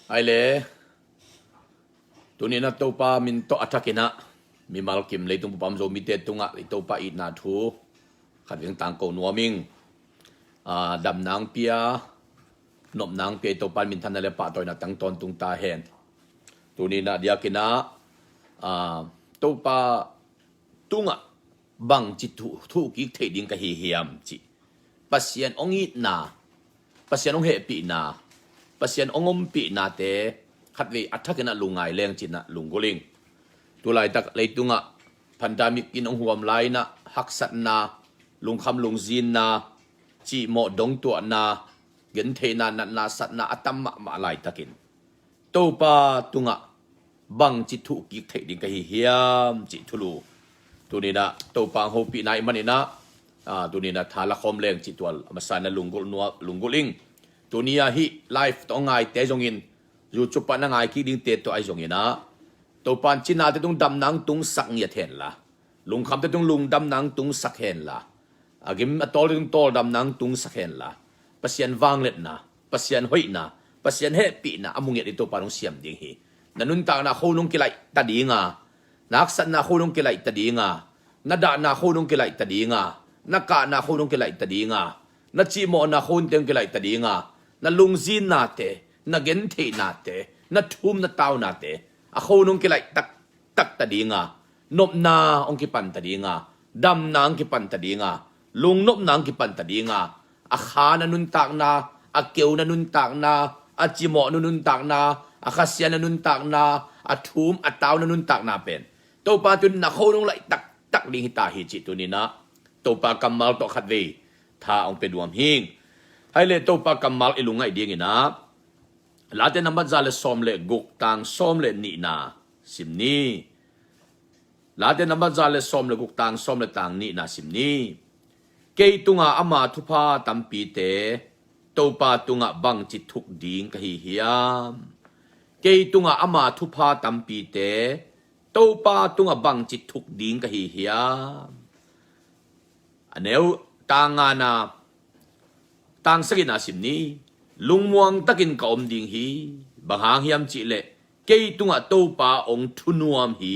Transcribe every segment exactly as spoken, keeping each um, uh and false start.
Ai le, tuni-in ah Topa min tawh a thakin ah mimal kim leitung pupam Zomite tungah i Topa itna thu khat veng tangko nuam ing. Aa, damna hong pia, nopna hong pia i Topa minthanna le pahtawina tang tawntung ta hen. Tuni-in ah diakin ah, aa, Topa tungah bangci thu, thu kik theih ding ka hi hiam cih, Pasian hong itna, Pasian hong hehpihna, Pasian hong ompihnate khatvei a thakin ah lungngai leng ci-in ah lunggulh ing. Tulaitak leitungah pandemic in hong huam lai-in ah haksatna, lungkham lungzinna, cihmawh dongtuahna, gentheihna, natna satna a tam mahmah laitakin Topa tungah bangci thu kik theih ding ka hi hiam cih thulu. Tuni-in ah Topa hong hopihna ahih manin ah, aa, tuni-in ah tha lakhawm leng cih tua a masa-in ah lunggulh nuam, lunggulh ing. Tuni-a hih live tawh ngaite zongin, YouTube ah na ngai kik dingte tawh ahi zongin ah, Topa in cinate tung damna hong tungsak ngiat henla, lungkhamte tung lungdamna hong tungsak henla, a gim a tawlte tung tawldamna hong tungsak henla, Pasian vangliatna, Pasian hoihna, Pasian hehpihna a mu ngiat ding Topa in hong siam ding hi. Na nuntakna khonung kilaih ta ding a, na haksatna khonung kilaih ta ding a, na dahna khonung kilaih ta ding a, na kahna khonung kilaih ta ding a, na cihmawhna khonte hong kilaih ta ding a, na lungzinnate, na gentheihnate, na thum na taunate a khonung kilaih tak tak ta ding a, nopna hong kipan ta ding a, damna hong kipan ta ding a, lungnopna hong kipan ta ding a, a kha na nuntakna, a keu na nuntakna, a cimawh na nuntakna, a khasiat na nuntakna, a thum a tau na nuntakna pen Topa tun na khonung laih taktak ding hi ta hi cih tuni-in ah Topa kammal tawh khatvei tha hong pia nuam hing. Hai le Topa kammal i lungngaih dingin ah Late nambat za le sawm le guk tang sawm le nihna sim ni. Late nambat za le sawm le guk tang sawm le tang nihna sim ni. Kei tunga ama thupha tampite Topa tungah bangci thuk ding ka hi hiam? Kei tunga ama thupha tampite Topa tungah bangci thuk ding ka hi hiam? A neu tang ngana, tang sagihna sim ni. Lungmuang takin ka om ding hi. Bang hang hiam cihleh kei tungah Topa hong thunuam hi.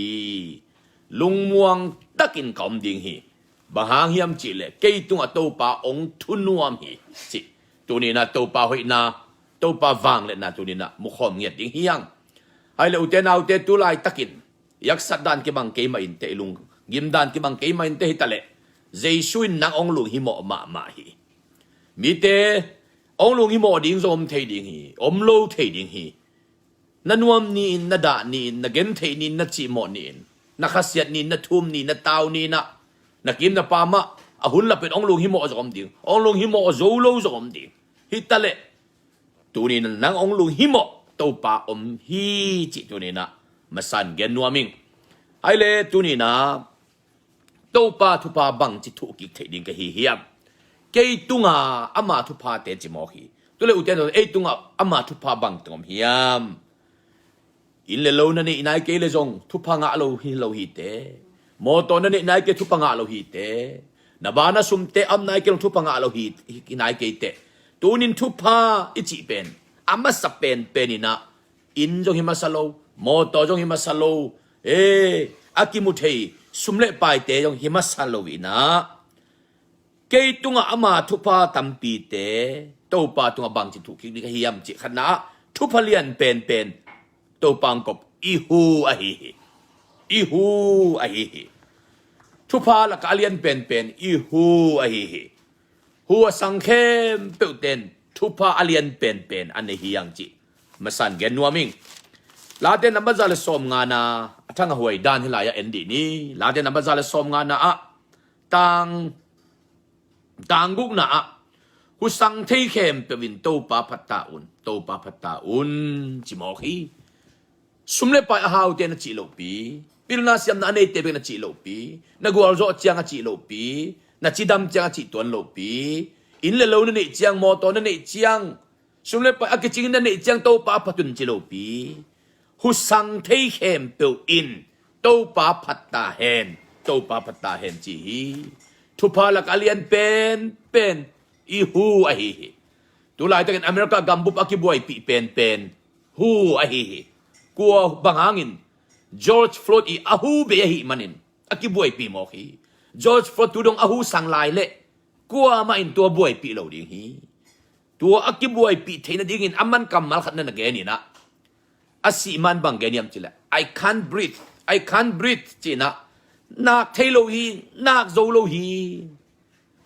Lungmuang takin ka om ding hi. Bang hang hiam cihleh kei tungah Topa hong thunuam hi, ci. Tuni-in ah Topa hoihna, Topa vangliatna tuni-in ah mukhawm ngiat ding hi hang. Hai le ute naute, tu laitakin i haksat dan kibang keimah inteh, i lunggim dan kibang keimah inteh, hi taleh Jesu in nang hong lunghimawh mahmah hi. Mite hong lunghimawh ding zong om thei ding hi, om lo thei ding hi. Na nuam ni-in, na dah ni-in, na gentheih ni-in, na cihmawh ni-in, na khasiat ni-in, na thum ni-in, na tau ni-in ah, na kim na pam ah a hun lapen hong lunghimawh zong om ding, hong lunghimawh zo lo zong om ding. Hi taleh tuni-in ah nang hong lunghimawh Topa om hi cih tuni-in ah masa-in gen nuam ing. Hai le tuni-in ah Topa thupha bangci thuk kik theih ding ka hi hiam? Kei tunga ama thuphate ci mawk hi. Tu le ute naute, ei tunga ama thupha bangteng om hiam? Inn le lo na neih nai kei le zong thupha ngah lo hi lo hi te. Mawtaw na neih nai kei thupha ngah lo hi te. Na bana sumte am nai kei zong thupha ngah lo hi, hi nai kei te. Tunin thupha i cih pen a masa penpen in ah inn zong hi masa lo, mawtaw zong hi masa lo, e, a kimu thei sum le paite zong hi masa lo in ah, kei tungah ama thupha tampite Topa tungah bangci thuk kik ding ka hi hiam cih khatna ah, thupha lian penpen Topa hong kop i hu ahi hi. I hu ahi hi. Thupha lakah a lian penpen i hu ahi hi. Hu a sang khempeuh ten thupha a lian penpen a nei hi hang cih masa-in gen nuam ing. Late nambat za le sawm ngana, a thang a huai dan hi lai-ah en dih ni. Late nambat za le sawm ngana ah tang, tang gukna ah, hu sang thei khempeuh in Topa phat ta un, Topa phat ta un, ci mawk hi. Sum le pai a haute na cih lohpi, pilna siamna a neite bek na cih lohpi, na gualzawh ciang a cih lohpi, na cidam ciang a cih tuan lohpi, inn le lo na neih ciang, mawtaw na neih ciang, sum le pai a kicingin na neih ciang Topa phat un ci lohpi. Hu sang thei khempeuh in Topa phat ta hen, Topa phat ta hen ci hi. Thupha lak a lian penpen i hu ahi hi. Tu laitakin America gambup a kibuaipih penpen hu ahi hi. Kua bang hangin? George Floyd i a hu bei ahih manin a kibuaipih mawk hi. George Floyd tu dong a hu sang lai leh kuamah in tua buaipih lo ding hi. Tua a kibuaipih theih nadingin a man kammal khat na na gen inah, a sih man bang gen hiam cileh, "I can't breathe, I can't breathe," ci inah, "Nak thei lo hi, nak zo lo hi."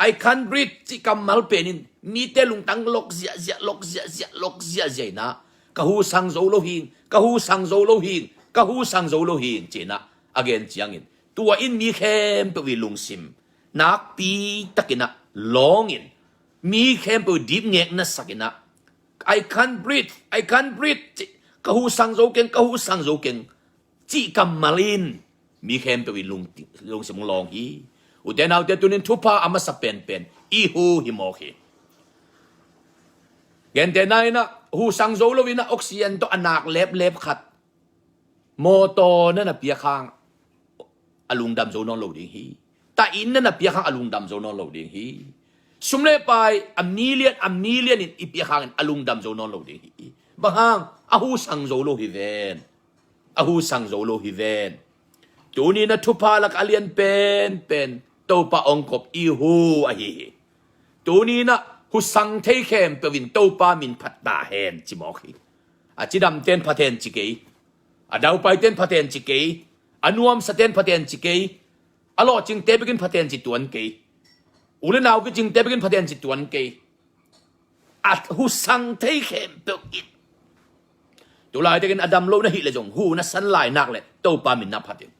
"I can't breathe," cih kammal penin mite lungtang lok ziahziah, lok ziahziah, lok ziahziah inah, "Ka hu sang zo lo hing, ka hu sang zo lo hing, ka hu sang zo lo hing," ci inah a gen ciangin, tua in mi khempeuh i lungsim nakpi takinah lawngin, mi khempeuh dipngek nasakinah, "I can't breathe, I can't breathe," cih, "Ka hu sang zo keng, ka hu sang zo keng," cih kammal in mi khempeuh i lung, lungsim hong lawng hi. Ute naute, tunin thupha a masa penpen i hu hi mawk hi. Gentehna inah hu sang zo lo inah oxygen tawh a nak leplep khat mawtaw na na piak hang a lungdam zo nawn lo ding hi. Tahin na na piak hang a lungdam zo nawn lo ding hi. Sum le pai a million, a million in i piak hangin a lungdam zo nawn lo ding hi. Bang hang? A hu sang zo lo hi ven. A hu sang zo lo hi ven. Tuni inah thupha lak a lian penpen Topa ong kop i hu ahi hi. Tuni inah hu sang thei khempeuh in Topa min phat ta hen ci mawk hi. A cidamten phat hen ci kei. A daupaiten phat hen ci kei. A nuamsaten phat hen ci kei. A lawhcingte bekin phat hen ci tuan kei. U le nau kicingte bekin phat hen ci tuan kei. A hu sang thei khempeuh in, tulaitakin a dam lo na hih leh zong hu na san lai nak leh Topa min na phat in.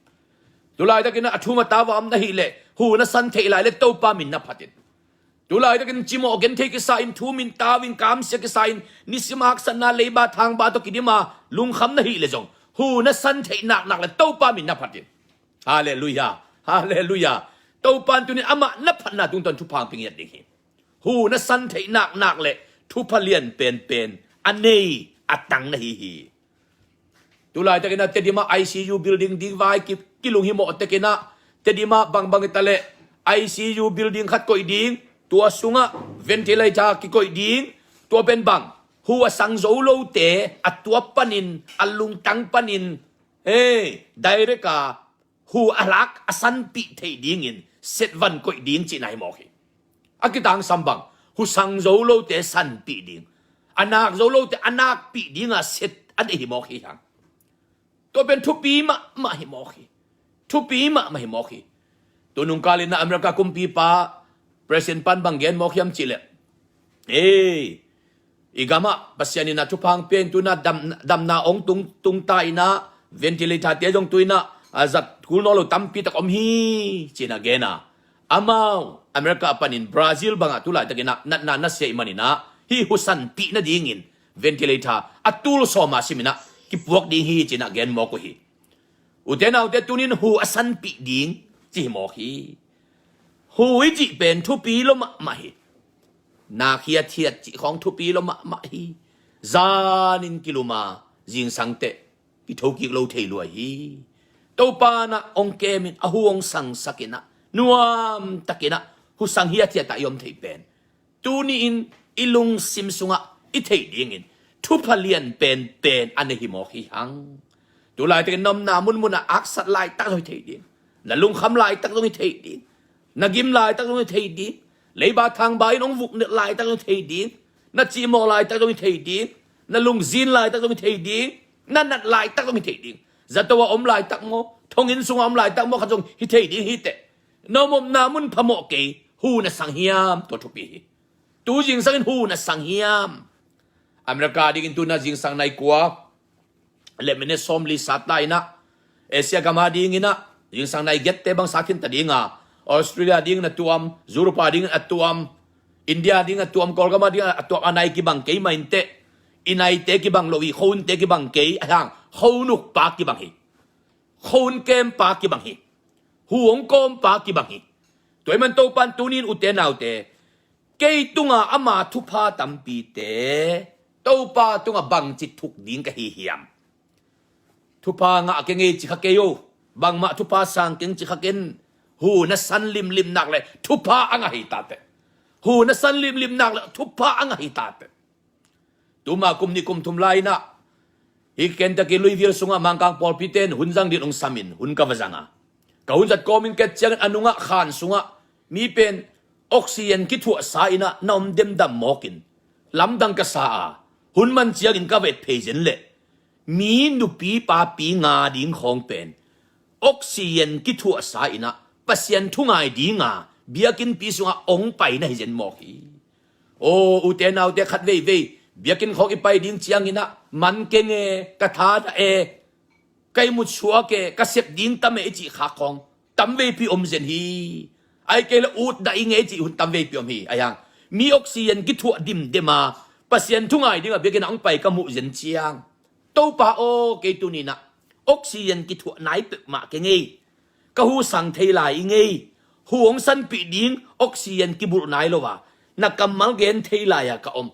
Tulaitakin a thum a tau a om na hih leh hu na san theih lai leh Topa min na phat in. Tulaitakin cimawh genthei kisa in, thu min tau in, kamsia kisa in, nisim haksatna leiba thangba tawh kidima lungkham na hih leh zong hu na san theih nak nak leh Topa min na phat in. Halleluiah. Halleluiah. Topa in tunin amah na phatna tungtawn thupha hong pia ngiat ding hi. Hu na san theih nak nak leh thupha lian penpen a nei a tang na hi hi. Tulaitakin a Tedima I C U building ding vai ki, kilunghimawh tekinah, Tedima bangbang i ta leh I C U building khat koih ding, tua sungah ventilator kikoih ding, tua pen bang, hu a sang zo lote a tuap panin, a lungtang panin, hei, direct a hu a lak a sanpih theih dingin set van koih ding cihna hi mawk hi. A kitangsam bang, hu sang zo lote sanpih ding, a nak zo lote a nakpih dinga set a deih hi mawk hi hang. Tua pen thupi mahmah hi mawk hi. Thupi mahmah hi mawk hi. Tunung kalin a America kumpipa President pan bang gen mawk hiam cihleh, ei, i gamah Pasian in a thupha hong pia in, tuna dam, damna hong tung, tungta inah, ventilator te zong tu inah a zat kul nawn lo tampi tak om hi, ci-in a gen a. Amau America panin Brazil bangah tulaitakinah natna nasia ih maninah hih hu sanpih nadingin ventilator a tul sawma sim inah kipuak ding hi, ci-inah gen mawk uh hi. Ute naute, tunin hu a sanpih ding ci hi mawk hi. Hu i cih pen thupi lo mahmah hi. Nak hiathiat cih khawng thupi lo mahmah hi. Zanin kilum a, zingsang teh kithokik lo thei lua hi. Topa in ah hong kemin a hu hong sangsak inah nuamtakinah hu sang hiathiat ah i om thei pen tuni-in i lungsim sungah i theih dingin thupha lian penpen a nei hi mawk hi hang. Tulaitakin na omna munmunah aksat laitak zong hi thei ding, na lungkham laitak zong hi thei ding, na gim laitak zong hi thei ding, leiba thangba in hong vuknelh laitak zong hi thei ding, na cihmawh laitak zong hi thei ding, na lungzin laitak zong hi thei ding, na nat laitak zong hi thei ding. Zato a om laitak maw, thonginn sungah om laitak maw, khat zong hi thei ding hi teh. Na om omna mun phamawh kei, hu na sang hiam, tua thupi hi. Tu zingsang in hu na sang hiam? America dingin tuna zingsang nai kua le minute sawmli sat ta inah, Asia gam a dinginah zingsang nai giatte bang sa khin ta dinga, Australia dingin a tuam, Europe dingin a tuam, India dingin a tuam, Kawlgam a dingin a tuam, a nai kibang kei mah inteh. I naite kibang lo hi, khonte kibang kei, a hang khonukpa kibang hi. Khon kempa kibang hi. Hu hong kawmpa kibang hi. Tua ahih man Topa in tuni-in, ute naute, kei tunga ama thupha tampite Topa tungah bangci thuk ding ka hi hiam? Thupha ngah keng ei ci kha kei o. Bangmah thupha sang keng ci kha ken. Hu na san limlim nak le thupha a ngah hi ta teh. Hu na san limlim nak le thupha a ngah hi ta teh. Tuma kum nih kum thum lai inah Hih Kentucky Louisville sungah Mangkang pawlpi ten hun zang dingin hong samin hun ka va zang a, ka hun zat kawmin ka et ciangin a nungah khan sungah mi pen oxygen kithuahsa inah na om demdam mawkin lamdang ka sa a, hun man ciangin ka va et phei zen leh mi nupi papi nga ding khawng pen oxygen kithuahsa inah Pasian thu ngai dinga biakinnpi sungah ong pai na hi zen mawk hi. Aw, ute naute, khat veivei biakinn khawng i pai ding cianginah man keng e, ka tha dah e, ka ihmut suak e, ka sep ding tam e i cih khak khawng tam veipi om zen hi. Ai kei le ut dah i ngei cih hun tam veipi om hi. Ahi hang mi oxygen kithuah dimdem a Pasian thu ngai dingah biakinn ah hong pai ka muh zen ciang, Topa aw, kei tuninah oxygen kithuah nai peuhmah keng ei. Ka hu sang thei lai i ngei. Hu hong sanpih ding oxygen kibulh nai lo a, na kammal gen thei lai-a ka om,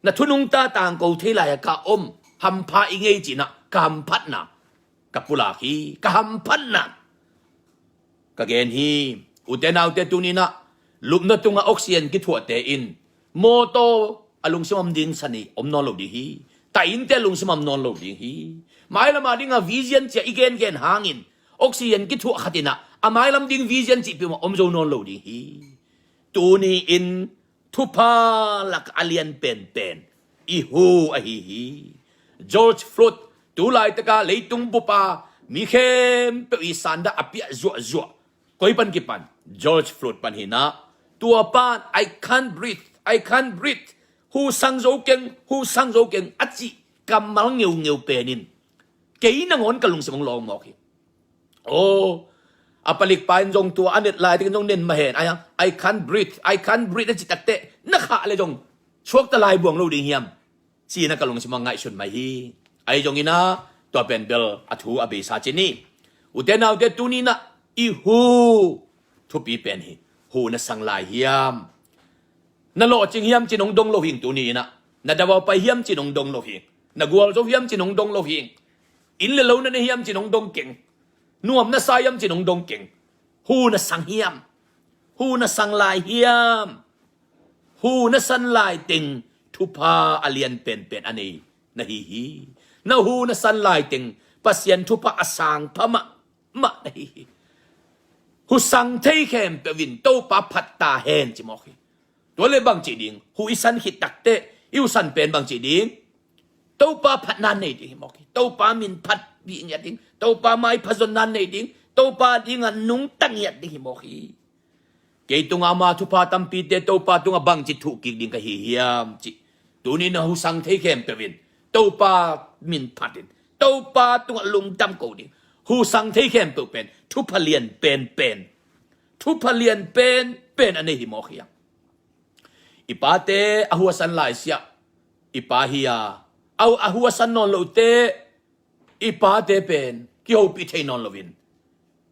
na thunungta tangko thei lai-a ka om hampha i ngei cinah ka hamphatna ka pulak hi. Ka hamphatna ka gen hi. Ute naute, tuninah lupna tungah oxygen kithuahte in mawtaw a lungsim om ding san hi om nawn lo ding hi. Tainte a lungsim om nawn lo ding hi. Mailam a dingah vision cia i gengen hangin oxygen kithuah khatinah a mailam ding vision cihpi mah om zo nawn lo ding hi. Tuni-in thupha lak a lian penpen i hu ahi hi. George Floyd, tu laitaka leitung bupa mi khempeuh i sandah a piah zuahzuah, koi pan kipan? George Floyd pan hinah. Tua pan, "I can't breathe, I can't breathe, hu sang zo keng, hu sang zo keng," a cih kammal ngeungeu penin kei nangawn ka lungsim hong lawng mawk hi. Aw, a palikpa in zong tua a net lai takin zong nen mah hen. Ahi hang, "I can't breathe, I can't breathe," a cih takteh na khah le zong suakta lai buang lo ding hiam, ci-inah ka lungsim ah ngaihsun mai hi. Ahi zonginah tua pen bel a thu a beisa ci ni. Ute naute, tuninah i hu thupi pen hi. Hu na sang lai hiam? Na lawhcing hiam ci-in hong dong lo hing tuni-inah. Na davau pai hiam ci-in hong dong lo hing. Na gualzo hiam ci-in hong dong lo hing. Inn le lo na nei hiam ci-in hong dong keng. Nuam na sa hiam ci-in hong dong keng. Hu na sang hiam? Hu na sang lai hiam? Hu na san lai teng thupha a lian penpen a nei na hi hi. Na hu na san lai teng Pasian thupha a sang pha mahmah na hi hi. Hu sang thei khempeuh in Topa phat ta hen ci mawk hi. Tua le bang cih ding? Hu i san khit takteh i hu san pen bang cih ding? Topa phatna nei ding hi mawk hi. Topa min phat ding hi a ding. Topa maipha zonna nei ding. Topa dingah nungta ngiat ding hi mawk hi. Kei tungah ama thupha tampite Topa tungah bangci thuh kik ding ka hi hiam cih tuni-in a hu sang thei khempeuh in Topa min phatin Topa tungah lungdam ko ding. Hu sang thei khempeuh pen thupha lian penpen, thupha lian penpen a nei hi mawk hiam? I pate a hu a san laisiah i pa hi a, a hu a san nawn lote, i pate pen kihopih thei nawn loin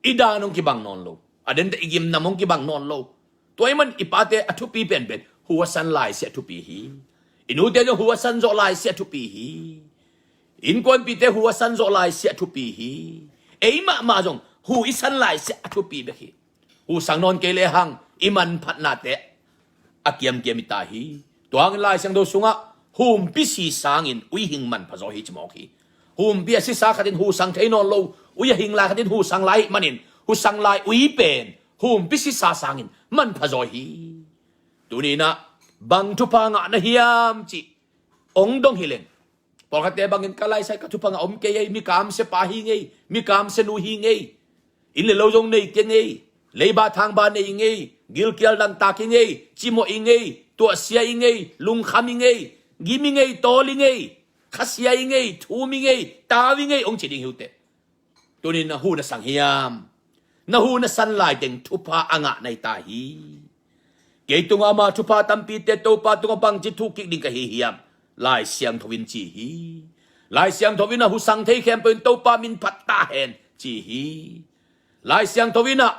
i dan hong kibang nawn lo, a dente i gimnam hong kibang nawn lo. Tua ahih man i pate a thupi penpen hu a san laisiah thupi hi. I nute zong hu a san zawh laisiah thupi hi. Innkuanpihte hu a san zawh laisiah thupi hi. Ei mahmah zong hu i san laisiah a thupi bek hi. Hu sang nawn kei lehang i manphatnate a kiamkiam i ta hi. Tua hangin Lai Siangtho sungah humpi si sangin ui hing manpha zaw hi ci mawk hi. Humpi a sisa khatin hu sang thei nawn lo, ui a hing lai khatin hu sang lai ahih manin hu sang lai ui pen humpi sisa sangin manpha zaw hi. Tuni-in ah bang thupha ngah na hiam cih ong dong hi leng, pawlkhatte bangin ka laisai ka thupha ngah om kei ei, mi kamsia pa hi ngei, mi kamsia nu hi ngei, inn le lo zong nei keng ei, leiba thangba nei ngei, gilkial dangtak hi ngei, cimawh hi ngei, tuahsia hi ngei, lungkham hi ngei, gim hi ngei, tawl hi ngei, khasia hi ngei, thum hi ngei, tau hi ngei ong ci ding hi uh teh. Tuni-in na hu na sang hiam? Na hu na san lai teng thupha a ngah na hi ta hi. Kei tungah ama thupha tampite Topa tungah bangci thuh kik ding ka hi hiam? Lai Siangtho in ci hi. Lai Siangtho in ah hu sang thei khempeuh in Topa min phat ta hen ci hi. Lai Siangtho in ah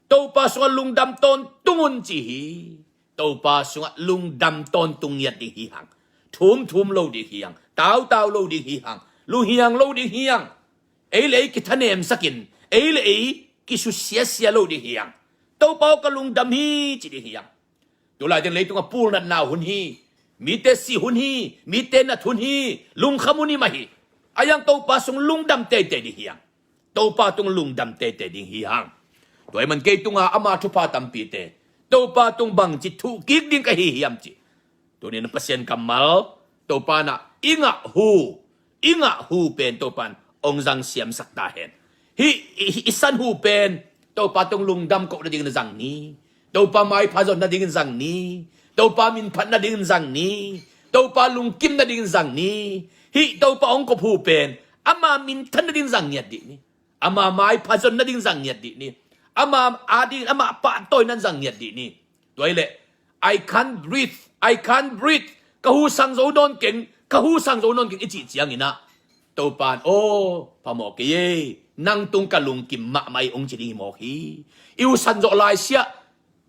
Topa sungah lungdam tawntung un ci hi. Topa sungah lungdam tawntung ngiat ding hi hang. Thumthum lo ding hi hang. Tautau lo ding hi hang. Lunghiang lo ding hi hang. Ei le ei kithanemsakin, ei le ei kisusiasia lo ding hi hang. Topa aw, ka lungdam hi ci ding hi hang. Tulai teng leitungah pulnatna hun hi. Mite sih hun hi. Mite nat hun hi. Lungkham hun hi mah hi. A hiang Topa sung lungdam teitei ding hi hang. Topa tung lungdam teitei ding hi hang. Tua ahih man kei tunga ama thupha tampite Topa tung bangci thuh kik ding ka hi hiam cih. Tuni-in Pasian kammal Topa in ah i ngah hu, i ngah hu pen Topa in hong zang siamsak ta hen. Hih i, i san hu pen Topa tung lungdam koh nadingin zang ni. Topa maipha zon nadingin zang ni. Topa minphat nadingin zang ni. Topa lungkim nadingin zang ni. Hih Topa hong kop hu pen ama minthan nadingin zang ngiat dih ni. Ama maipha zon nadingin zang ngiat dih ni. Ama adingin, ama pahtawi nadingin zang ngiat dih ni. Tua hileh, "I can't breathe, I can't breathe. Ka hu sang zo nawn keng, ka hu sang zo nawn keng," i cih ciangin ah Topa in, "Aw, phamawh kei ei, nang tung ka lungkim mahmah ei," hong ci ding hi mawk hi. I hu san zawh lai siah,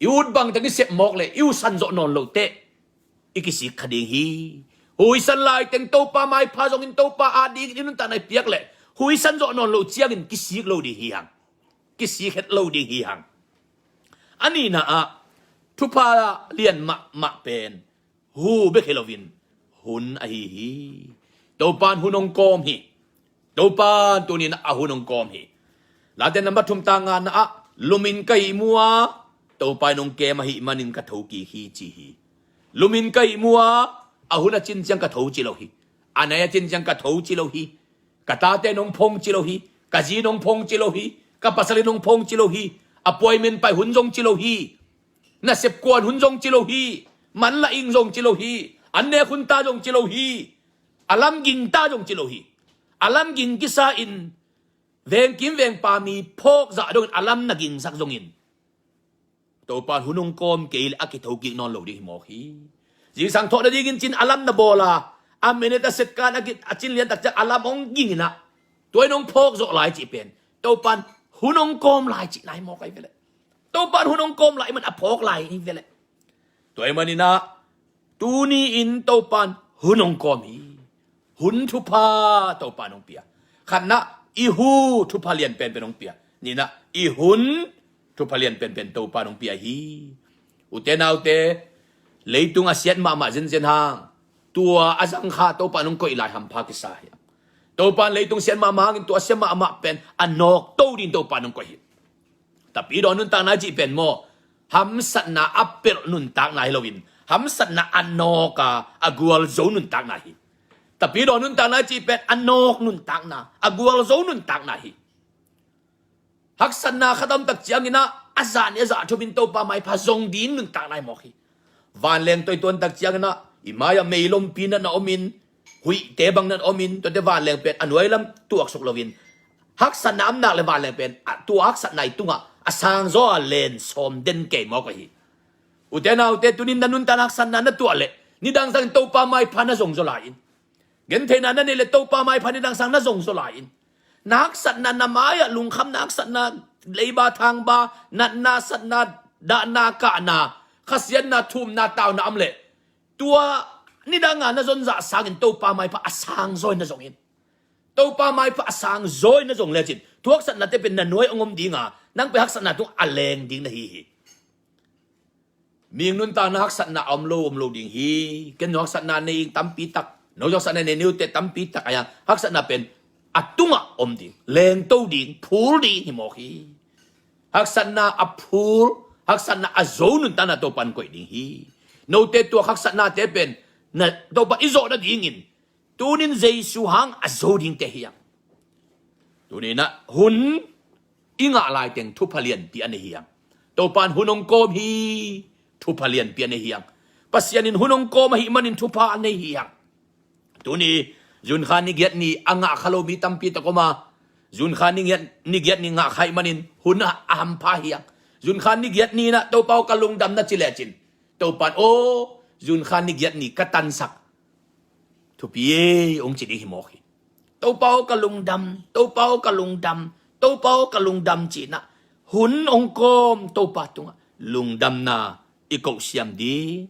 i ut bangteng i sep mawk leh i hu san zawh nawn loh teh i kisik kha ding hi. Hu i san laiteng Topa maipha zongin, Topa adingin i nuntakna i piak leh hu i san zawh nawn loh ciangin kisik lo ding hi hang. Kisik het lo ding hi hang. A nihna ah thupha lian mahmah pen hu bek hi loin hun ahi hi. Topa in hun hong kawm hi. Topa in tuni-in a hun hong kawm hi. Late namba thum tang ngana ah, "Lumin ka ihmu a, Topa in hong kem ahih manin ka thokik hi," ci hi. "Lumin ka ihmu a, a hun a cin ciang ka tho ci lo hi. A nai a cin ciang ka tho ci lo hi. Ka tate in hong phong ci lo hi. Ka zi in hong phong ci lo hi. Ka pasal in hong phong ci lo hi. Appointment pai hun zong ci lo hi. Nasep kuan hun zong ci lo hi. Man la ing zong ci lo hi. An nek hun ta zong ci lo hi. A lam ging ta zong ci lo hi. A lam ging kisa in vengkim vengpa mi phawk zah dongin a lam na gingsak zongin, Topa in hun hong kawm kei leh a kitho kik nawn lo ding hi mawk hi. Zingsang thawh nadingin cin a lam na bawl a, a minute a second a ki, a cin lian tak ciang a lam hong ging in ah, tua in hong phawk zawh lai cih pen Topa in hun hong kawm lai cihna hi mawk ahi ve leh. Topa in hun hong kawm lai ahih man a phawk lai hi ve leh. Tua ahih manin ah tuni-in Topa in hun hong kawm hi. Hun thupha Topa in hong pia. Khatna, i hu thupha lian penpen hong pia. Nihna, i hun thupha lian penpen Topa in hong pia hi. Ute naute, leitung a siat mahmah zenzen hang, tua a zangkha Topa in hong koih lai hampha kisa hi. Topa in leitung siat mahmah hangin tua a siat mahmah pen a nawkto dingin Topa in hong koih hi. Tapidaw nuntakna i cih pen maw, hamsatna a pelh nuntakna hi loin, hamsatna a nawk a, a gualzo nuntakna hi. Tapidaw nuntakna i cih pen a nawk nuntakna, a gualzo nuntakna hi. Haksatna khat a om tak ciangin ah, a zah nih a zah thum in Topa maipha zong ding nuntakna hi mawk hi. Vanleng toi tuan tak ciangin ah, i mai-ah meilompi natna omin, huihte bang natna omin, tuate vanleng pen a nuai lam tuaksuk loin, haksatna a om nak leh vanleng pen a, tua haksatna i tungah a sangzaw a len sawm den kei mawk ahi. Ute naute, tuni-in na nuntakna haksatna na tuah leh, nidang sangin Topa maipha na zongzaw lai in. Gentheihna na neih leh Topa maipha nidang sang na zongzaw lai in. Na haksatna, na mai-ah lungkham, na haksatna, leiba thangba, natna satna, dahna kahna, khasiatna thumna tauna om leh, tua nidanga na zonzah sangin Topa maipha a sangzaw in na zong in. Topa maipha a sangzaw in na zong lecin, tua haksatnate pen na nuai hong om dinga, nang pen haksatna tung a leng ding na hi hi. Mihing nuntakna haksatna a om lo, om lo ding hi. Ken no haksatna nei ing tampi tak, no haksatna nei ni uh teh tampi tak a, haksatna pen a tungah om ding, lengto ding, phul ding hi mawk hi. Haksatna a phul, haksatna a zo nuntakna Topa in koih ding hi. Note tua haksatnate pen na, Topa i zawh nadingin, tuni-in Jesu hang a zo dingte hi hang. Tuni-in ah hun i ngah laiteng thupha lianpi a nei hi hang. Topa in hun hong kawm hi, thupha lianpi a nei hi hang. Pasian in hun hong kawm ahih manin thupha a nei hi hang. Tuni, June kha ni giat ni a ngah kha lo mi tampi tak om a, June kha ni giat, ni giat ni ngah kha ahih manin hun a, a hampha hi hang. June kha ni giat ni-in ah Topa aw ka lungdam na ci lecin, Topa in aw, June kha ni giat ni ka tansak thupi ei, hong ci ding hi mawk hi. Topa aw ka lungdam, Topa aw ka lungdam, Topa aw ka lungdam ci-in ah hun hong kawm Topa tungah lungdamna i kohsiam ding.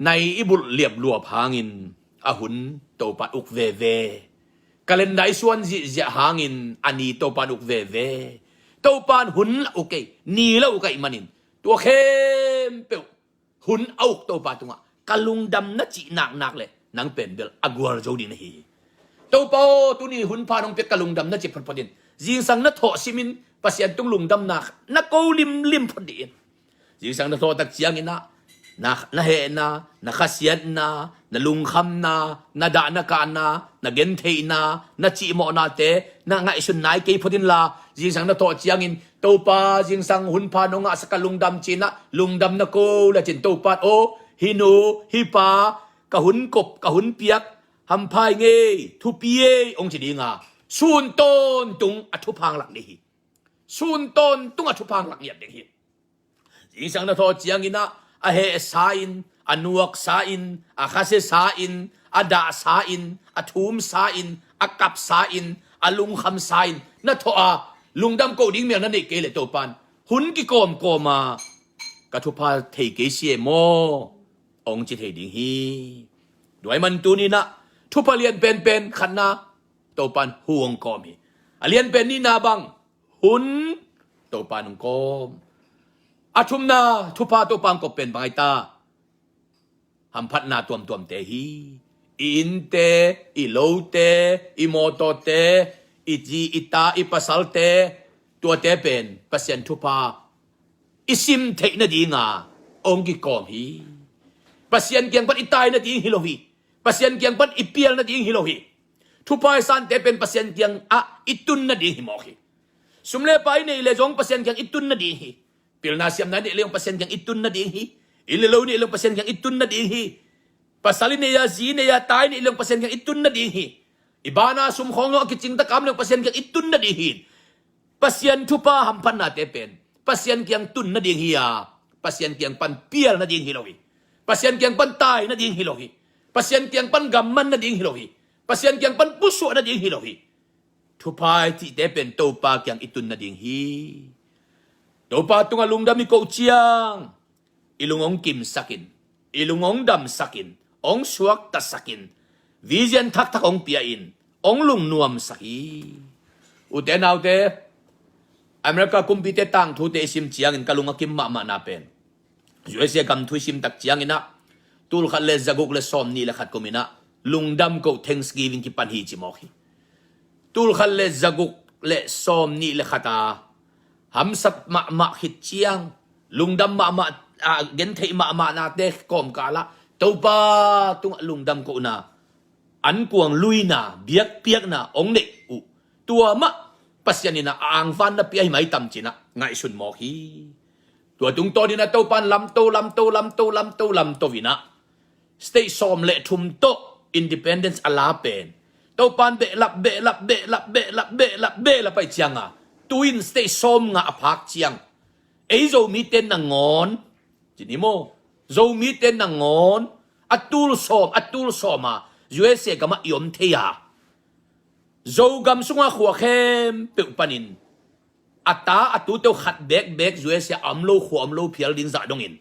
Nai i bulh liapluap hangin a hun Topa in uk veve. Calendar i suan zihziah hangin a ni Topa in uk veve. Topa in hun la uk ei, ni la uk ahih manin, tua khempeuh hun a uk Topa tungah ka lungdam na cih naknak leh nang pen bel a gualzo ding na hi hi. Topa aw, tuni hun pha nong piak ka lungdam na ci photphot in. Zingsang na thawh simin Pasian tung lungdamna na ko limlim phot dih in. Zingsang na thawh tak ciangin ah na, na hehna, na khasiatna, na lungkhamna, na dah na kahna, na gentheihna, na cihmawhnate na ngaihsun nai kei phot inla, zingsang na thawh ciangin Topa, zingsang hun pha nong ngahsak ka lungdam ci-in ah lungdam na ko le cin Topa aw, hih nu hih pa ka hun kop, ka hun piak, hampha hi ngei, thupi ei hong ci dinga, sun tawntung a thupha hong lak ding hi. Sun tawntung a thupha hong lak ngiat ding hi. Zingsang na thawh ciangin ah a hehsa in, a nuaksa in, a khasiasa in, a dahsa in, a thumsa in, a kapsa in, a lungkhamsa in na thawh a, lungdam koh ding mel na neih kei leh Topan hun kikawmkawm a ka thupha thei kei si e maw, hong ci thei ding hi. Tua ahih man tuni-in ah thupha lian penpen khatna Topan hun hong kawm hi. A lianpen nihna bang, hun Topan hong kawm. A thumna thupha Topan hong kawm pen bang ahi ta? Hamphatna tuamtuamte hi. I innte, i lote, i mawtawte, i zi i ta, i pasalte, tuate pen Pasian thupha i sim theih nadinga hong kikawm hi. Pasian kiang pan i tai nading hi lo hi. Pasian kiang pan i pial nading hi lo hi. Thupha i sante pen Pasian kiang ah i tun nading hi mawk hi. Sum le pai i neih leh zong Pasian kiang i tun nading hi. Pilna siamna i neih leh zong Pasian kiang i tun nading hi. Inn le lo i neih leh zong Pasian kiang i tun nading hi. Pasal i nei a, zi i nei a, ta i neih leh zong Pasian kiang i tun nading hi. I banna sum khawng zong a kicing tak a om leh zong Pasian kiang i tun nading hi. Pasian thupha hamphatnate pen Pasian kiang tun nading hi a, Pasian kiang pan pial nading hi lo hi. Pasian kiang pan tai nading hi lo hi. Pasian kiang pan gamman nading hi lo hi. Pasian kiang pan pusuah nading hi lo hi. Thupha i cihte pen Topa kiang i tun nading hi. Topa tungah lungdam i koh ciang i lung hong kimsak in, i lung hong damsak in, hong suaktasak in, vision thakthak hong pia in, hong lungnuamsak hi. Ute naute, America kumpite tangthute i sim ciangin ka lung a kim mahmahna pen, U S A gam thu i sim tak ciangin ah, tul khat le zaguk le sawm nih le khat kumin ah lungdam koh, thanksgiving, kipan hi ci mawk hi. Tul khat le zaguk le sawm nih le khat a hamsat mahmah khit ciang, lungdam mahmah, a, gentheih mahmahnate kawmkal ah Topa tungah lungdam kohna, ankuang luina, biakpiakna hong neih uh, tua mah Pasian in ah a angvan na pia hi maitam ci-in ah ngaihsun mawk hi. Tua tungtawnin ah Topan lamto, lamto, lamto, lamto, lamto in ah state sawm le thum tawh independence a la pen Topan behlap, behlap, behlap, behlap, behlap, behlap ahih cianga, tu-in state sawmnga a phak ciang, ei Zomite nangawn, ci ni maw, Zomite nangawn a tul sawm, a tul sawma U S A gamah i om thei a, Zogam sunga khua khempeuh panin a ta a tute uh khat bekbek U S A a om lo, khua om lo phial ding zah dongin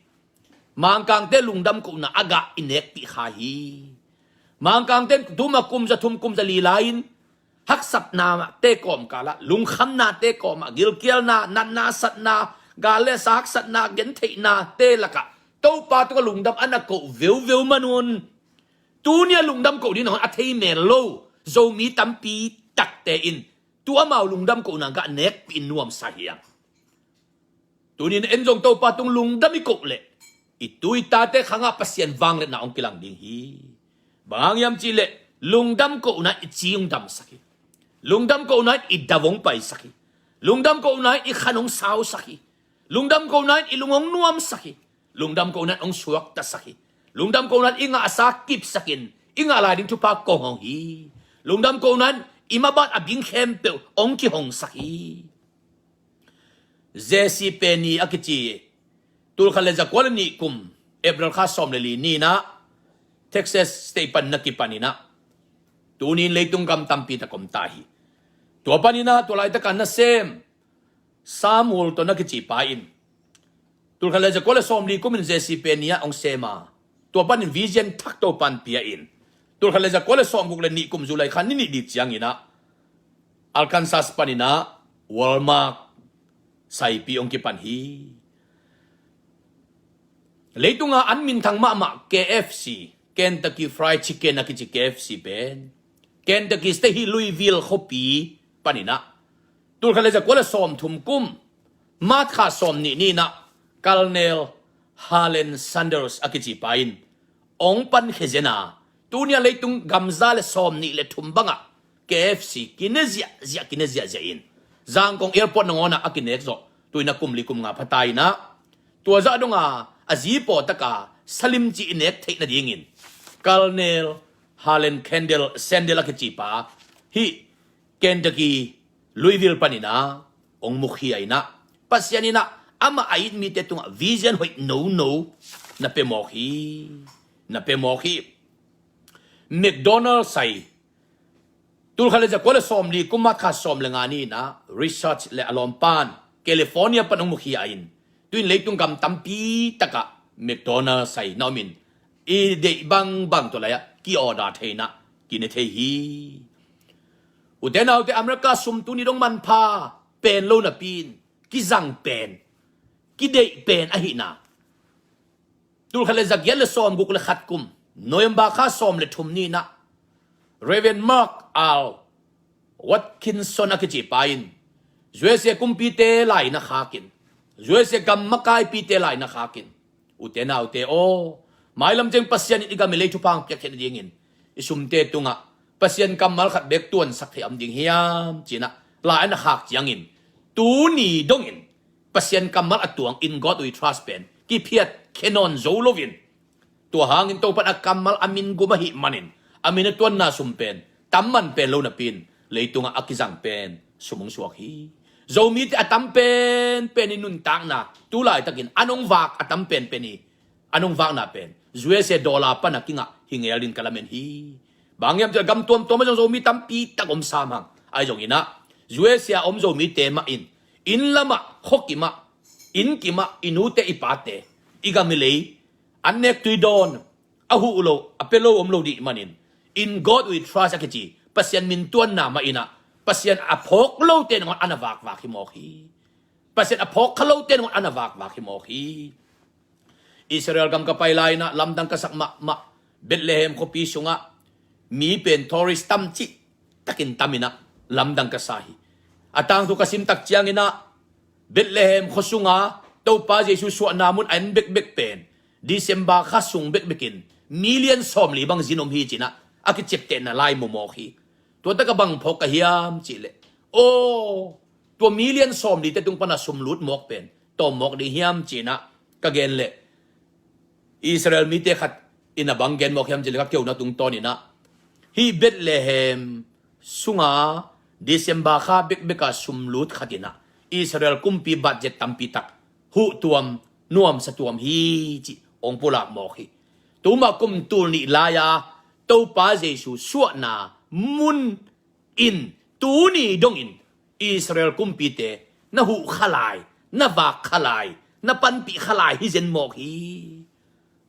Mangkangte lungdam kohna a gah i nekpih kha hi. Mangkangte tuma kum za thum, kum za li lai-in haksatnate kawmkal ah, lungkhamnate kawm ah, gilkialna, natna, satna, gal le sa haksatna, gentheihnate lakah Topa tungah lungdam a na koh veuveu man un, tuni a lungdam koh ding nangawn a thei mel lo Zomi tampi takte in tu amau lungdam kohna gah nekpih in nuamsa hi hang. Tunin en zong Topa tung lungdam i koh leh i tu i tate khangah Pasian vangliatna hong kilang ding hi. Bang hang hiam cihleh lungdam kohna in i ci hong damsak hi. Lungdam kohna in i dam hong paisak hi. Lungdam kohna in i khan hong sausak hi. Lungdam kohna in i lung hong nuamsak hi. Lungdam kohna in hong suaktasak hi. Lungdam kohna in i ngahsa kipsakin i ngah lai ding thupha kong hong hi. Lungdam kohna in i maban a bing khempeuh hong kihongsak hi. J C Penney a kici, tul khat le zakua le nih kum April kha sawm le li ni-in ah Texas State pan na kipan in ah, tuni-in leitung gam tampi tak om ta hi. Tua panin ah tua laitaka nasem Sam Walton a kici pa in tul khat le zakua le sawm li kumin J C Penney ah hong sem a, tua panin vision thak Topan pia in tul khat le zakua le sawm guk le nih kum July kha ni nih ding ciangin ah Arkansas panin ah Walmart saipi hong kipan hi. Leitunga an minthang mahmah K F C, Kentucky Fried Chicken a kici K F C pen Kentucky State hih Louisville khuapi panin ah, tulkhat le zakua le sawmthum kum March kha sawmnih ni-in ah Colonel Harland Sanders a kici pa in hong pankhia zen a, tuni-a leitung gam za le sawmnih le thum bangah K F C kine ziahziah, kine ziahziah in Zangkong Airport nangawnah a kinek zawh. Tu-in ah kum li kum nga pha ta in ah, tua zah dong a, a zi pawtak a salim cih i nek theih nadingin Colonel Harland Kendall Sanders a kici pa hih Kentucky Louisville panin ah hong mukhia in ah, Pasian in ah amah a it mite tungah vision hoih nono na pia mawk hi. Na pia mawk hi. McDonald sai, tulkhat le zakua le sawmli kum March kha sawm le nga ni-in ah Richard le a lawmpan California pan hong mukhia in, tu-in leitung gam tampi takah McDonald sai na om in, i deih bangbang tua lai-ah ki-order thei in ah kine thei hi. Ute naute, America sum tuni dong manpha pen lo napi-in kizang pen, kideih pen ahihna, tulkhat le zagiat le sawmguk le khat kum November kha sawm le thum ni-in ah Reverend Mark R Watkinson a kici pa in U S A kumpite lai na khakin, U S A gam makaipite lai na khakin, ute naute aw, mailam ciang Pasian in i gam i lei thupha hong piak theih nadingin i sumte tungah Pasian kammal khat bek tuansak thei a om ding hiam ci-in ah lai a na khak ciangin, tuni dongin Pasian kammal a tuang In God We Trust pen kiphiat khe nawn zo loin, tua hangin Topa in a kammal a min gum ahih manin a min a tuanna sum pen tam man pen lo napi-in leitungah a kizang pen sum hong suak hi. Zomite a tam penpen i nuntakna tu laitakin a nong vak a tam penpen i a nong vakna pen U S A dollar pan a kingah hi ngel dingin ka lamen hi. Bang hiam cih leh gam tuamtuam ah zong Zomi tampi tak om sam hang. Ahi zongin ah U S A a om Zomite mah in inn lamah, khuakim ah, innkim ah i nute i pate, i gam i lei an nek tui dawn, a huh lo, a pia lo om lo dih manin In God We Trust a kici Pasian min tuanna mah in ah Pasian a phawk lote nangawn a na vakvak hi mawk hi. Pasian a phawk kha lote nangawn a na vakvak hi mawk hi. Israel gam ka pai lai-in ah lamdang ka sak mahmah. Bethlehem khuapi sungah mi pen tourist tam cih takin tam in ah lamdang ka sa hi. A tangthu ka sim tak ciangin ah Bethlehem khua sunga Topa Jesu suahna mun a en bekbek pen December kha sung bekbekin million sawmli bang zin om hi ci-in ah a kiciaptehna lai mu mawk hi. Tua takah bang phawk ka hiam cih leh, aw, tua million sawmlite tung pan a sum lut mawk pen tawm mawk ding hiam ci-in ah ka gen leh, Israel mite khat in a bang gen mawk hiam cih leh, ka keu na tungtawn in ah hih Bethlehem sunga December kha bekbek a sum lut khat in ah Israel kumpi budget tampi tak huh tuam, nuamsa tuam hi cih hong pulak mawk hi. Tuma kum tul nih lai-a Topa Jesu suahna mun in tuni dongin Israel kumpite na huh kha lai, na vak kha lai, na panpih kha lai hi zen mawk hi.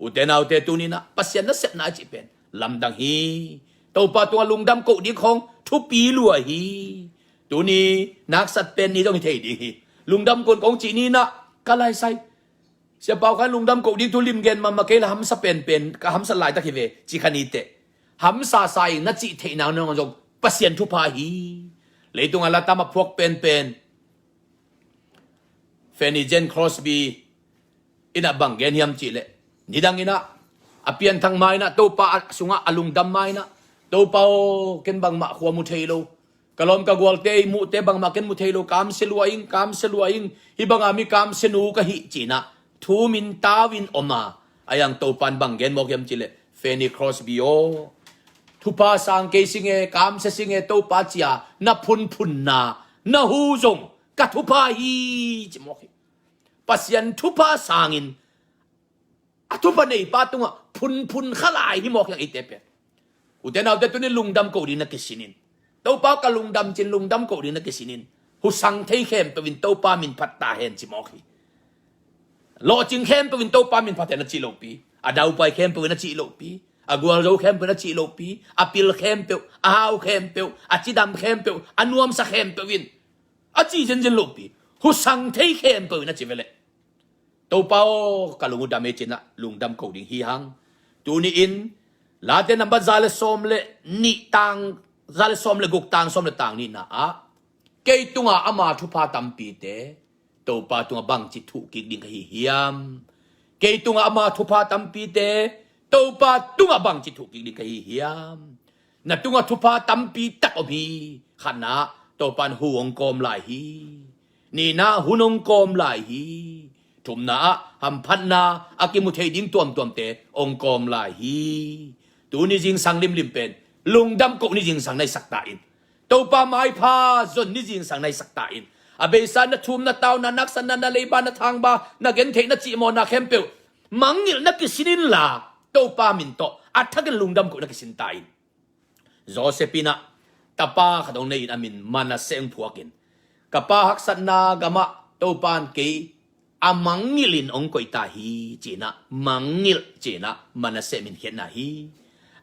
Ute naute, tuni-in ah Pasian nasepna a cih pen lamdang hi. Topa tungah lungdam koh ding khawng thupi lua hi. Tuni naksat pen ni zong hi thei ding hi. Lungdam koh kong cih ni-in ah ka laisai Sia Pau Khan lungdam koh ding thu lim gen mahmah kei la, hamsa penpen ka hamsat laitak hi ve ci kha ni teh. Hamsa sa ing na cih theihna nangawn zong Pasian thupha hi. Leitung a la tam a phuak penpen Fanny Jane Crosby in ah bang gen hiam cih leh, nidang in ah a pianthak ma-in ah Topa a sungah a lungdam ma-in ah, Topa aw, ken bangmah khua mu thei lo. Ka lawm ka gualte i muhte bangmah ken mu thei lo, kamsia lua ing, kamsia lua ing, hih banga mi kamsia nu ka hih ci-in ah thu min tau in om a, a yang Topa in bang gen mawk hiam cih leh, Fanny Crosby aw, thupha sang kei sing e, kamsia sing e Topa ci-a na phunphunna, na hu zong ka thupha hi ci mawk hi. Pasian thupha sangin a thupha neipa tungah phunphun kha lai hi mawk hi hang eite pen. Ute naute, tuni lungdam koh ding na kisin in. Topa ka lungdam ci-in lungdam koh ding na kisin in. Husang thei khempeuh in Topa min phat ta hen ci mawk hi. Lawhcing khempeuh in Topa min phat hen a cih lopi, a daupai khempeuh in a cih lopi, a gualzo khempeuh in a cih lopi, a pil khempeuh, a hau khempeuh, a cidam khempeuh, a nuamsa khempeuh in a cih zenzen lopi, husang thei khempeuh in a ci ve leh, Topa aw, ka lung uh dam e ci-in ah lungdam koh ding hi hang. Tuni-in Late nambat za le sawm le nih tang za le sawm le guk, tang sawm le tang nihna ah, kei tungah ama thupha tampite Topa tungah bangci thuh kik ding ka hi hiam? Kei tungah ama thupha tampite Topa tungah bangci thuh kik ding ka hi hiam? Na tungah thupha tampi tak om hi. Khatna, Topa in hu hong kawm lai hi. Nihna, hun hong kawm lai hi. Thumna ah hamphatna a kimu thei ding tuamtuamte hong kawm lai hi. Tuni zingsang limlim pen lungdam koh ni zingsang na hisak ta in. Topa maipha zon ni zingsang na hisak ta in. A beisa na thumna, tauna, na haksatna, na leiba, na thangba, na gentheihna, cihmawhna khempeuh mangngilh na kisin inla, Topa min tawh a thakin lungdam koh na kisin ta in. Joseph in ah tapa khat hong nei in, a min Manasseh hong phuak in, ka pa haksatna gamah Topa in kei a mangngilh in hong koih ta hi, ci-in ah, mangngilh ci-in ah Manasseh min khiatna hi.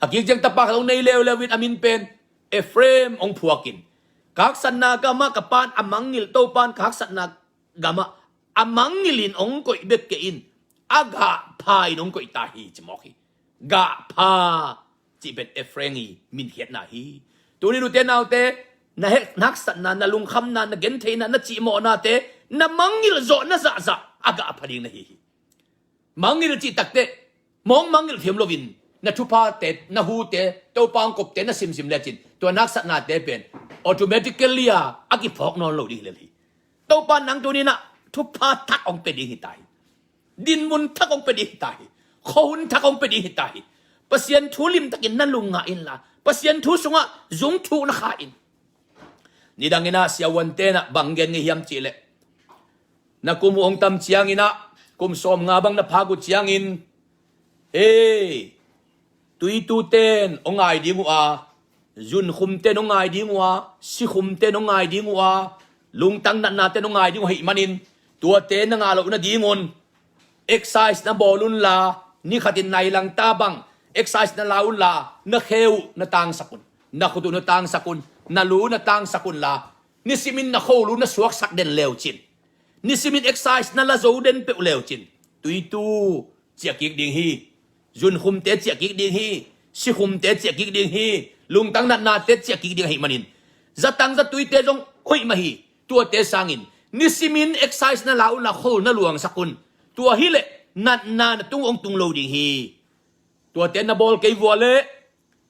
A kik ciang tapa khat hong nei leuleu in, a min pen Ephraim hong phuak in, ka haksatna gamah ka pa in a mangngilh, Topa in ka haksatna gamah a mangngilh in hong koih bek kei in, a gah pha in hong koih ta hi, ci mawk hi. Gah pha cih pen Ephraim i min khiatna hi. Tuni nute naute, na hek-, na haksatna, na lungkhamna, na gentheihna, na cihmawhnate, na mangngilh zawh, na zahzah a gah pha ding na hi hi. Mangngilh cih takteh mawng mangngilh thiam loin, na thuphate, na hute, Topa hong kopte na simsim lecin, tua na haksatnate pen automatically a, a kiphawk nawn lo ding hi lel hi. Topa in nang tuni in ah thupha thak hong pia ding hi ta hi. Dinmun thak hong pia ding hi ta hi. Khuahun thak hong pia ding hi ta hi. Pasian thu limtakin na lung ngah inla, Pasian thu sungah zung thuk na kha in. Nidangin ah siavuante in ah bang gen ngei hiam cihleh, na kum uh hong tam ciangin ah, kum sawmnga bang na phak uh ciangin, hei, tuitute in hong ngai ding uh a, zunkhumte in hong ngai ding uh a, sikhumte in hong ngai ding uh a, lungtang natnate in hong ngai ding uh ahih manin, tuate na ngah loh nadingun exercise na bawl unla, ni khatin nai langta bang exercise na la unla, na khe uh na tangsak un, na khut uh na tangsak un, na lu na tangsak unla, nisimin na kholu na suaksak den leucin, nisimin exercise na la zo den peuh leucin, tuitu ciah kik ding hi. Zunkhumte ciah kik ding hi. Sikhumte ciah kik ding hi. Lungtang natnate ciah kik ding ahih manin, zatang zatuite zong hoih mah hi. Tuate sangin nisimin exercise na la unla, khol na luangsak un. Tua hileh natna na tung hong tung lo ding hi. Tuate na bawl kei vua leh,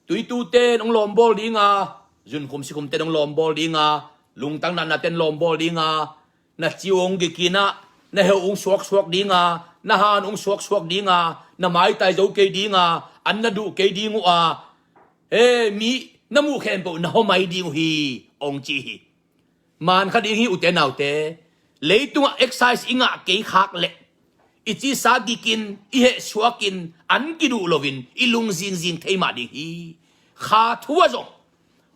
tuitute in hong lawmbawl ding a, zunkhum sikhumte in hong lawmbawl ding a, lungtang natnate in lawmbawl ding a, na ciu hong gikin ah, na heuh hong suaksuak ding a, na han hong suaksuak ding a, na maitai zo kei ding a, an na duh kei ding uh a, he, mi na muh khempeuh na hawmai ding uh hi, hong ci hi. Maan kha ding hi, ute naute. Leitungah exercise i ngah kei khak leh, i cisa gikin, i heh suakin, an kiduh loin i lungzingzing thei mah ding hi. Kha thu ah zong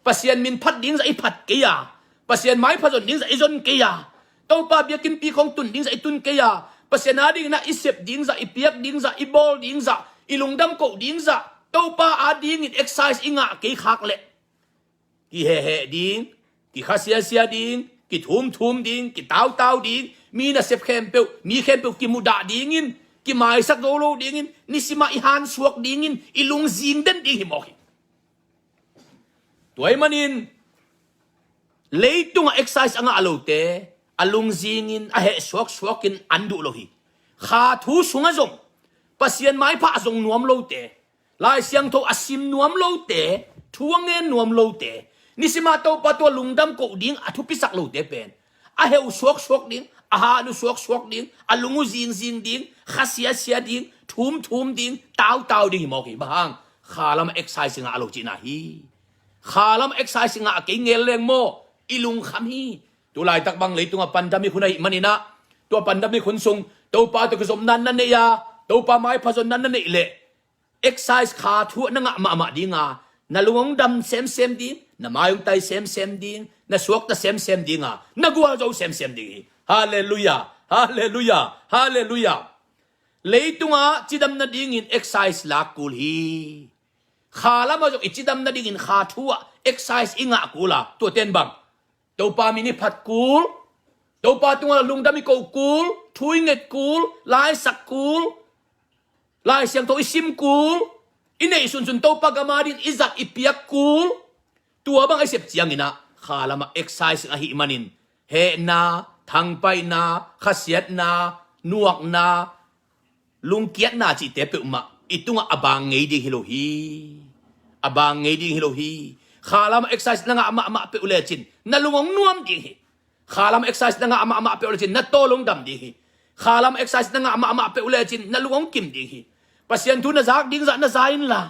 Pasian min phat ding zah i phat kei a, Pasian maipha zon ding zah i zon kei a, Topa biakinnpi khawng tun ding zah i tun kei a, Pasian adingin ah i sep ding zah, i piak ding zah, i bawl ding zah, i lungdam koh ding zah, Topa adingin exercise i ngah kei khak leh, kihehheh ding, kikhasiasia ding, kithumthum ding, kitautau ding, mi nasep khempeuh, mi khempeuh kimudah dingin, kimaisak zo lo dingin, nisimah i hansuak dingin, i lungzing den ding hi mawk hi. Tua ahih manin, leitungah exercise a ngah lote, a lungzingin, a heh suaksuakin an duh lo hi. Kha thu sungah zong Pasian maipha a zong nuam lote, Lai Siangtho a sim nuam lote, thu a ngen nuam lote, nisimah Topa tungah lungdam koh ding a thupisak lote pen, a heuh suaksuak ding, a han uh suaksuak ding, a lung uh zingzing ding, khasiasia ding, thumthum ding, tautau ding hi mawk hi. Bang hang? Kha lamah exercise ngah lo cihna hi. Kha lamah exercise ngah kei ngel leng maw, i lungkham hi. Tu laitak bang leitungah pandemic hun ahih manin ah, tua pandemic hun sung Topa tawh kizopna na neih a, Topa maipha zonna na neih leh, exercise kha thu ah na ngah mahmah ding a, na lung hong dam semsem ding, na mai hong tai semsem ding, na suakta semsem ding a, na gualzo semsem ding hi. Halleluiah, halleluiah, halleluiah. Leitungah cidam nadingin exercise lak kul hi. Kha lamah zong i cidam nadingin kha thu ah exercise i ngah kul a, tuate in bang? Topa min i phat kul, Topa tungah lungdam i koh kul, thu i nget kul, laisak kul, Lai Siangtho i sim kul, i neih sunsun Topa gam adingin i zat i piak kul, Tua bang a i sep ciangin ah kha lamah exercise ahih manin hehna, thangpaihna, khasiatna, nuakna, lungkiatna cihte peuhmah i tungah a bang ngei ding hi lo hi. A bang ngei ding hi lo hi. Kha lamah exercise na ngah mahmah peuh lecin na lung hong nuam ding hi. Kha lamah exercise na ngah mahmah peuh lecin na tawl hong dam ding hi. Kha lamah exercise na ngah mahmah peuh lecin na lung hong kim ding hi. Pasian thu na zak ding zah na za inla,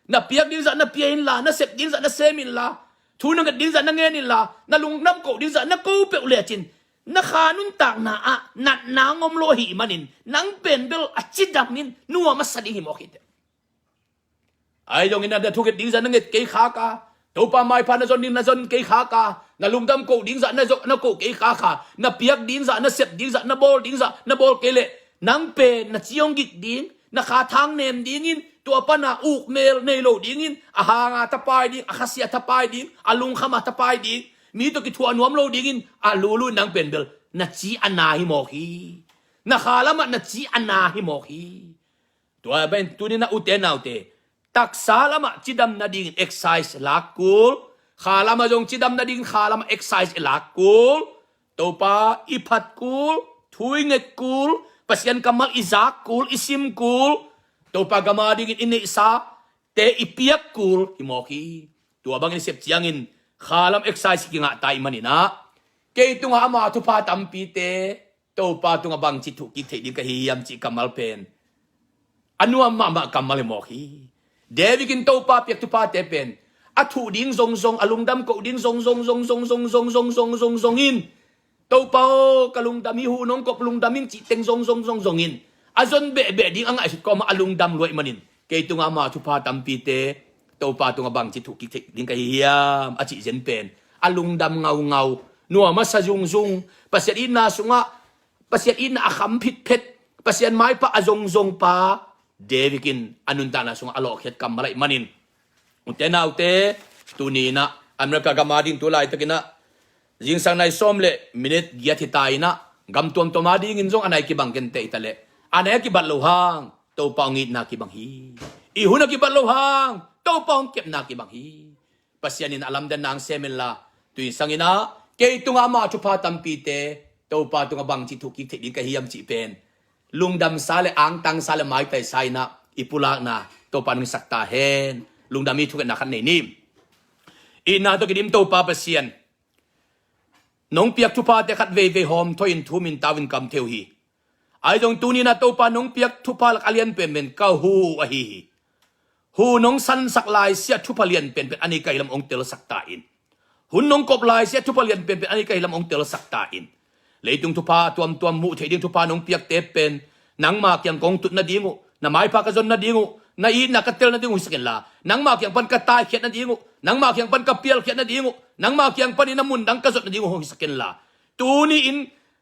na piak ding zah na pia inla, na sep ding zah na sem inla, thu na nget ding zah na ngen inla, na lungdam koh ding zah na ko peuh lecin na kha nuntakna ah natna hong om lo ahih manin nang pen bel a cidamin nuam a sa ding hi mawk hi teh. Ahi zongin na thunget ding zah na nget kei khak a, Topa maipha na zon ding na zon kei khak a, na lungdam koh ding zah na zo-, na koh kei khak a, na piak ding zah, na sep ding zah, na bawl ding zah na bawl kei leh nang pen na ci hong gik ding, na kha thang nem dingin, tua pana ukmel nei lo dingin, a hanga thapai ding, a khasia thapai ding, a lungkhama thapai ding, mi tawh kithuah nuam lo dingin a lulu in nang pen bel na ci a na hi mawk hi. Na kha lamah na ci a na hi mawk hi. Tua pen tuni na ute naute, taksa lamah cidam nadingin exercise lak kul, kha lamah zong cidam nadingin kha lamah exercise i lak kul. Topa i phat kul, thu i nget kul, Pasian kammal i zak kul, i sim kul, Topa gam adingin i neihsate i piak kul hi mawk hi. Tua bangin i sep ciangin kha lam exercise kingah ta ahih manin ah kei tungah ama thupha tampite Topa tungah bangci thuh kik theih ding ka hi hiam cih kammal pen a nuam mahmah kammal hi mawk hi. David in Topa piak thuphate pen a thuh ding zongzong, a lungdam koh ding zongzong, zongzong, zongzong, zongzong, zongzong in, Topa aw, ka lungdam hi, hu nong kop lungdam ing cih teng zongzong, zongzong in a zon behbeh ding a ngaihsut kawmah a lungdam lua ahih manin kei tungah ama thupha tampite Topa tungah bangci thuh kik theih ding ka hi hiam a cih zen pen a lungdam ngaungau, nuam a sa zungzung, Pasian itna sungah Pasian itna a kham phitphet, Pasian maipha a zongzong pa David in a nuntakna sungah a lawhkhiat kammal ahih manin, ute naute, tuni in ah America gam ading tu laitakin ah zingsang nai sawm le minit giat hi ta in ah, gam tuamtuam adingin zong a nai kibang kei ta leh, a nai a kibat loh hang Topa hong itna kibang hi. I hun a kibat loh hang Topa hong kepna kibang hi. Pasian in a lamdanna hong sem inla, tuni sangin ah kei tungah ama thupha tampite Topa tungah bangci thuh kik theih ding ka hi hiam cih pen lungdamsa le angtangsa le maitaisa in ah i pulakna Topa in hong hisak ta hen. Lungdam hi. Thungetna khat nei ni. Itna tawh kidim Topa Pasian, nong piak thuphate khat veivei hawmthawhin thu-um in tau in kam thei uh hi. Ahi zong tuni in ah Topa nong piak thupha lak a lian penpen ka hu uh ahi hi. Hu nong sansak laisiah thupha lian penpen a nei ka hi lam hong telsak ta in. Hun nong kop laisiah thupha lian penpen a nei ka hi lam hong telsak ta in. Leitung thupha tuamtuam muh theih ding thupha nong piakte pen nangma kiang kong tut nading uh, na maipha ka zon nading uh, na itna ka tel nading uh hisak inla, nangma kiang pan ka taikhiat nading uh, nangma kiang pan ka pialkhiat nading uh, nangma kiang panin a mundang ka zot nading uh hong hisak inla, tuni in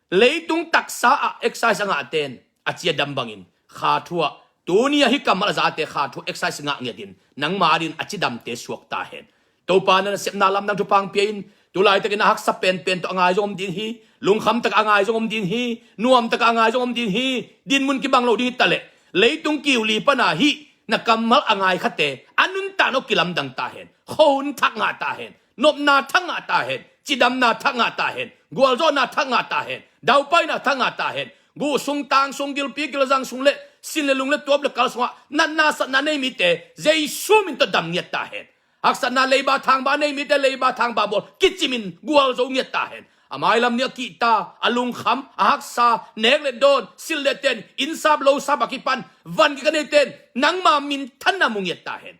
leitung taksa ah exercise a ngahte in a cidam bangin kha thu ah, tuni a hih kammal a zate kha thu ah exercise ngah ngiatin nangma adingin a cidamte suak ta hen. Topa na nasepna lamdang thupha hong pia in. Tu laitakin a haksa penpen tawh a ngai zong om ding hi. Lungkham takah a ngai zong om ding hi. Nuam takah a ngai zong om ding hi. Dinmun kibang lo ding hi ta leh, leitung kiu li pana hih na kammal a ngai khate a nuntakna uh kilamdang ta hen. Khuahun thak ngah ta hen. Nopna thak ngah ta hen. Cidamna thak ngah ta hen. Gualzawhna thak ngah ta hen. Daupaina thak ngah ta hen. Guh sung, tang sung, gilpi gilzang sung le sin le lung le tuap le kal sungah natna satna nei mite Jesu min tawh dam ngiat ta hen. Haksatna leiba thangba nei mite leiba thangba bawl kicimin gualzo ngiat ta hen. A mailam nih a kihta, a lungkham, a haksa, nek le dawn, silh le ten, inn sap lo sap a kipan van kik a neite in nangma minthanna mu ngiat ta hen.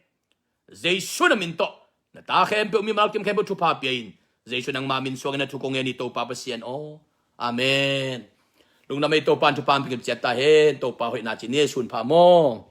Jesu na min tawh na ta khempeuh, mimal kim khempeuh thupha pia in. Jesu nangma min suangin na thu kong ngen hi, Topa Pasian aw. Amen. Lungdam ei. Topa in thupha hong pia kim ciat ta hen. Topa hoihna ci ni. Sun pha maw.